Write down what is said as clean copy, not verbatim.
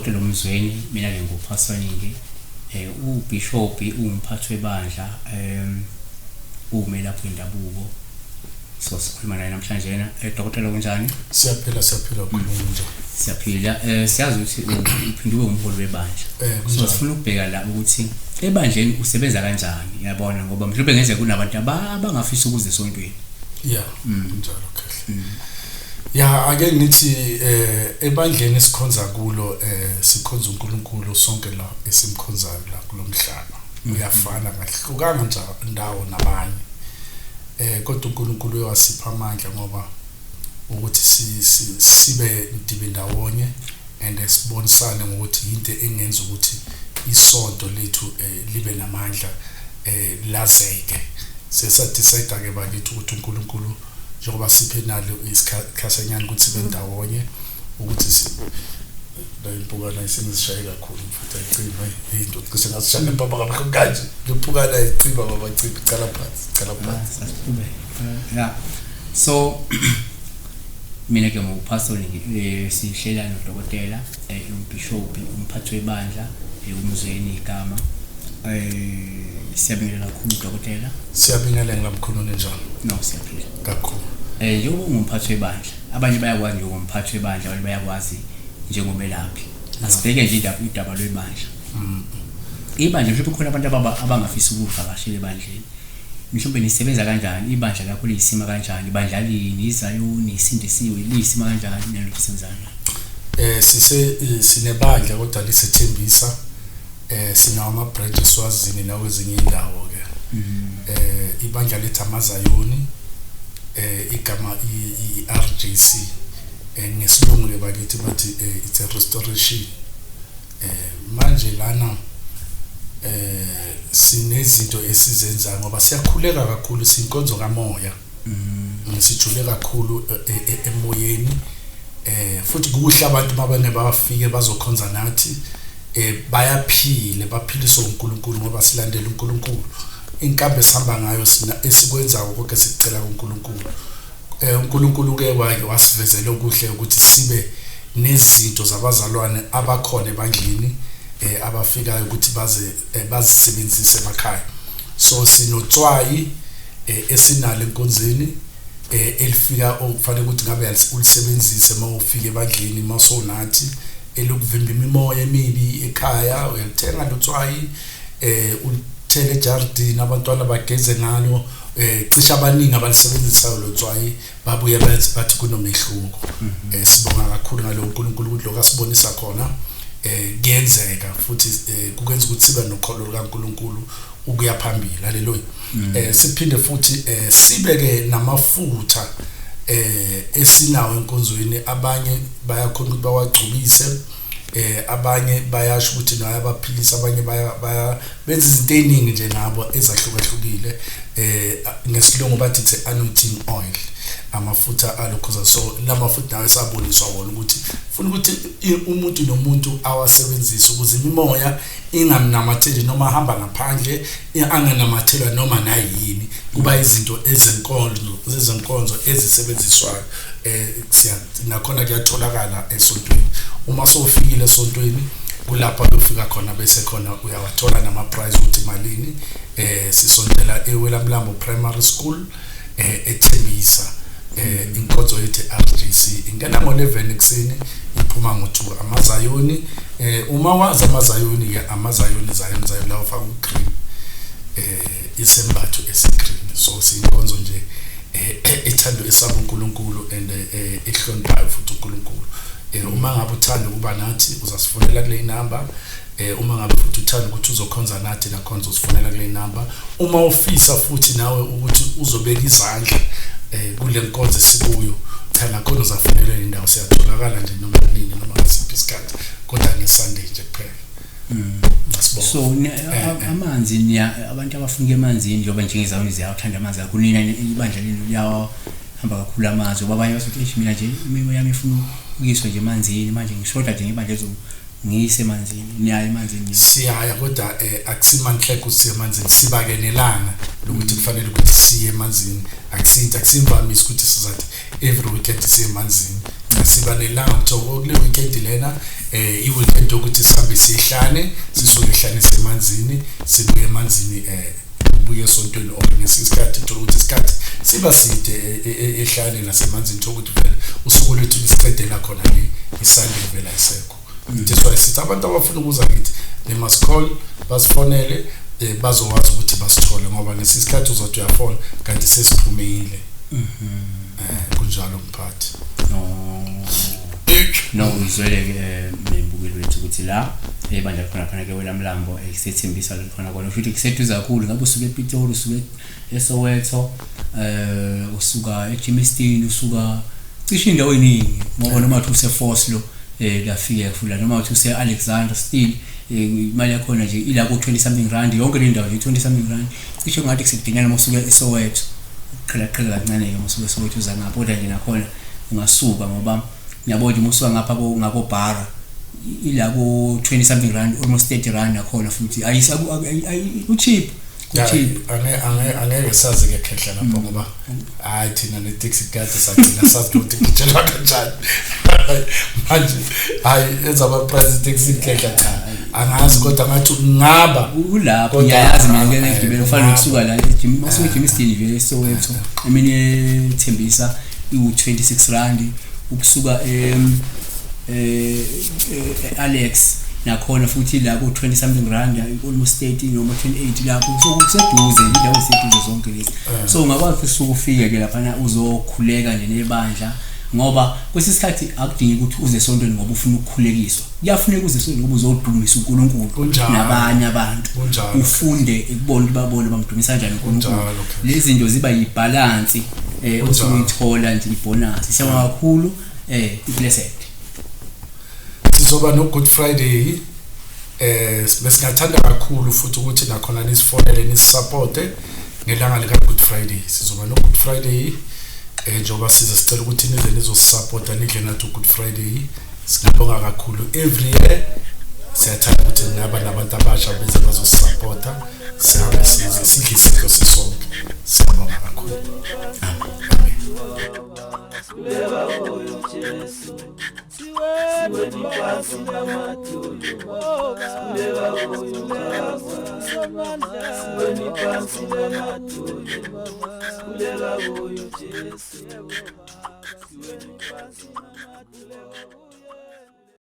Udokotela uMzweni, mina-ke nguPastor Ningi. Ubishophi uwumphathi webandla, uwumelaphi wendabuko. So sikhuluma naye namhlanje yena. Dokotela, kunjani? Siyaphila, siyaphila, khuluma nje. Siyaphila. Siyazi ukuthi uphinde ube umholi webandla. So Kunjalo. sifuna ukubheka la ukuthi ebandleni usebenza kanjani, uyabona, ngoba mhlawumbe ngenzeka kunabantu abangafisa ukuza esontweni. Yeah, kunjalo kahle. Ya, ake ngithi ebandleni esikhonza kulo, sikhonza uNkulunkulu sonke la esimkhonzayo la kulomhlaba. Uyafana, kahlukanga nje ndawo nabanye. Kodwa uNkulunkulu uyasipha amandla ngoba ukuthi sibe ndibe ndawonye and sibonisane ngokuthi into engenza ukuthi isonto lethu libe namandla, lazeke. Sesa decide ke bakithi ukuthi uNkulunkulu njengoba siphe nalo isikhathanyana ukuthi sibe ndawonye, ukuthi si la impukana isingizishaye kakhulu mfuthu, ayicima into, cishe ngasishaya impama kabuhlungu kanje. Impukana ayicima baba, cima, cala phansi, cala phansi. Sasiqhubeke. Yeah. So mina ke nguPastor Ningi, sihlela nodokotela, umbishophi, umphathi webandla, uMzweni igama. Siyabingelela kakhulu, dokotela. Siyabingelela mkhulu, njani? No, siyaphila. Kakhulu. Njengoba ungumphathi webandla, abanye bayakwazi njengomphathi webandla, abanye bayakwazi njengomelaphi. Asibheke nje udaba lwebandla. Ibandla, mhlawumbe kukhona abantu abangafisa ukuvakashela ebandleni. Mhlawumbe nisebenza kanjani? Ibandla lakho liyisima kanjani? Ibandla lini? Izayoni, isindisiwe, liyisima kanjani? Nalokhu lisebenza kanjani? Sise sinebandla kodwa lisethembisa, sinawo ama branch eSwazini nakwezinye indawo ke. Ibandla lethu amaZayoni, igama i-RJC, ngesilungu ke bakithi bathi it's a restoration. Manje lana sinezinto esizenzayo ngoba siyakhuleka kakhulu, sinkonzo kamoya. Sijule kakhulu emoyeni, futhi kuhle abantu mabane bafike bazokhonza nathi, bayaphile, baphiliswa uNkulunkulu ngoba silandela uNkulunkulu. Inkambo esihamba ngayo sina esikwenzayo konke sikucela kuNkulunkulu. uNkulunkulu ke wake wasivezela okuhle ukuthi sibe nezinto zabazalwane abakhona ebandleni, abafikayo ukuthi baze bazisebenzise emakhaya. So sinotswayi esinalo enkonzweni, elifika okufanele ukuthi ngabe ulisebenzise uma ufika ebandleni, mawusonathi, elokuvimba imimoya emibi ekhaya. Uyalithenga lotswayi, ulithele ejardini, abantwana bageze ngalo. Cishe abaningi abalisebenzisayo lotswayi babuye bathi kunomehluko. Sibonga kakhulu ngalo uNkulunkulu ukuthi lokho asibonisa khona kuyenzeka futhi, kukwenza ukuthi sibe nokholo lukaNkulunkulu ukuya phambili. Haleluya. Siphinde futhi sibeke namafutha esinawo enkonzweni. Abanye bayakhona ukuthi bawagcobise, abanye bayasho ukuthi naye abaphilisa, abanye baya benza izinto eziningi nje ngabo ezahlukahlukile. Ngesilungu bathi it's anointing oil, amafutha alokhuza. So lamafutha nawe saboniswa wona ukuthi funa ukuthi umuntu nomuntu awasebenzise ukuze imimoya ingamnamatheli noma ahamba ngaphandle, anganamathelwa noma nayini. Kuba izinto ezenkonzo ezisebenziswayo. Siya nakhona, kuyatholakala esontweni. Uma sowufikile esontweni, kulapho uyofika khona, bese khona uyawathola nama price ukuthi malini. Sisontela eWelamlambo Primary School, eThembisa. Inkonzo yethu RJC ingena ngo11 ekuseni, iphuma ngo2. Amazayoni, uma wazi amazayoni ke, amazayoni, Zion, Zion lawo faka ugreen, isembatho esigreen. So siyinkonzo nje ethando, esaba uNkulunkulu and ehloniphayo futhi uNkulunkulu. Uma ngabe uthanda ukuba nathi, uzasifonela kule number. Uma ngabe futhi uthanda ukuthi uzokhonza nathi, nakhona uzosifonela kule number. Uma ufisa futhi nawe ukuthi uzobeka izandla kule nkonzo esikuyo, cha, nakhona uzafonela indawo. Siyatholakala nje noma nini, noma ngasiphi isikhathi, kodwa ngeSunday nje kuphela. Masibonge. So amanzi niya, abantu abafuna emanzini, njengoba njengezayoni ziyawathanda amanzi kakhulu, nina ibandla lenu liyawahamba kakhulu amanzi, ngoba abanye basothi, "Eish, mina nje imimoya yami ifuna ukuyiswa nje emanzini, manje ngishoda nje ngebandla ngiyise emanzini." Niyaye emanzini? Siyaya, kodwa akusimanhleke ukuthi siye emanzini. Siba ke nelanga lokuthi kufanele ukuthi siye emanzini. Akusinto, akusimvamisi ukuthi sizathi every weekend siye emanzini. Cha. Siba nelanga kuthiwa kule weekend lena, i-weekend yokuthi sihambe sihlane, sisuke ehlane semanzini, sibuye emanzini, ubuye esontweni, or ngesinye isikhathi uthola ukuthi isikhathi siba side ehlane nasemanzini, thola ukuthi vele usuku lwethu lisicedela khona le, iSunday vele ayisekho. That's why sithi abantu abafuna ukuza kithi, they must call, basifonele, bazokwazi ukuthi basithole, ngoba ngesinye isikhathi uzothi uyafona kanti sesiphumile. Kunjalo mphathi. No, ngizwele-ke membukeli wethu ukuthi la ebandla khona khona ke welamlambo kusethembisa khona khona, futhi kuseduze kakhulu. Ngabe usuke ePitoli, usuke eSoweto, usuka eGermiston, usuka cishe indawo eningi, ngoba noma uthi useFoslo lafika futhi, noma uthi use-Alexandra still, imali yakhona nje ila ku 20 something rand yonke le ndawo nje, 20 something rand cishe. Ngathi kusekudingana uma usuke eSoweto, qhela qhela kancane ke uma usuke eSoweto uza ngapha, kodwa nje nakhona ungasuka, ngoba ngiyabona nje uma usuka ngapha ngakobhara ila ku 20 something rand, almost 30 rand nakhona futhi ku-cheap, ku-cheap. Angeke sazi ke khehla lapho, ngoba hayi, thina ne-taxi kade sagcina sazi ukuthi gitshelwa kanjani manje. Hayi, ezama-price taxi khehla, cha, angazi, kodwa ngathi ngaba Kulapho. Ngiyayazi mina, ngeke ngigibele ufana nokusuka la masuka eGermiston nje eSoweto, emini ethembisa iwu-26 rand, ukusuka em eh Alex nakhona futhi la ku 20 something rand, almost 30 noma 28 lapho. So kuseduze, indawo eseduze zonke lezi. So ungakwazi ukuthi usuke ufike ke lapha uzokhuleka nje nebandla, ngoba kwesinye isikhathi akudingi ukuthi uze esontweni ngoba ufuna ukukhulekiswa. Kuyafuneka uze esontweni ngoba uzodumisa uNkulunkulu nabanye abantu, ufunde ukubona ukuthi babone bamdumisa kanjani uNkulunkulu. Lezi zinto ziba yibalance osuke uyithola nje, ibonus. Siyabonga kakhulu, blessed. Sizoba no Good Friday. Besingathanda kakhulu futhi ukuthi nakhona nisifonele, nisupporte ngelanga lika Good Friday. Sizoba no Good Friday, njengoba size sicela ukuthi nize nizosupporta, nidle nathi Good Friday. Singabonga kakhulu. Every year siyathanda ukuthi ngaba nabantu abasha beze bazosupporta, sihambe size sidle isidlo sisonke. Siyabonga kakhulu. Amen. Jesu, siweni phansi ngamadolo, sikhuleka kuyo Baba, siweni phansi ngamadolo, sikhuleka kuyo Jesu, siweni phansi.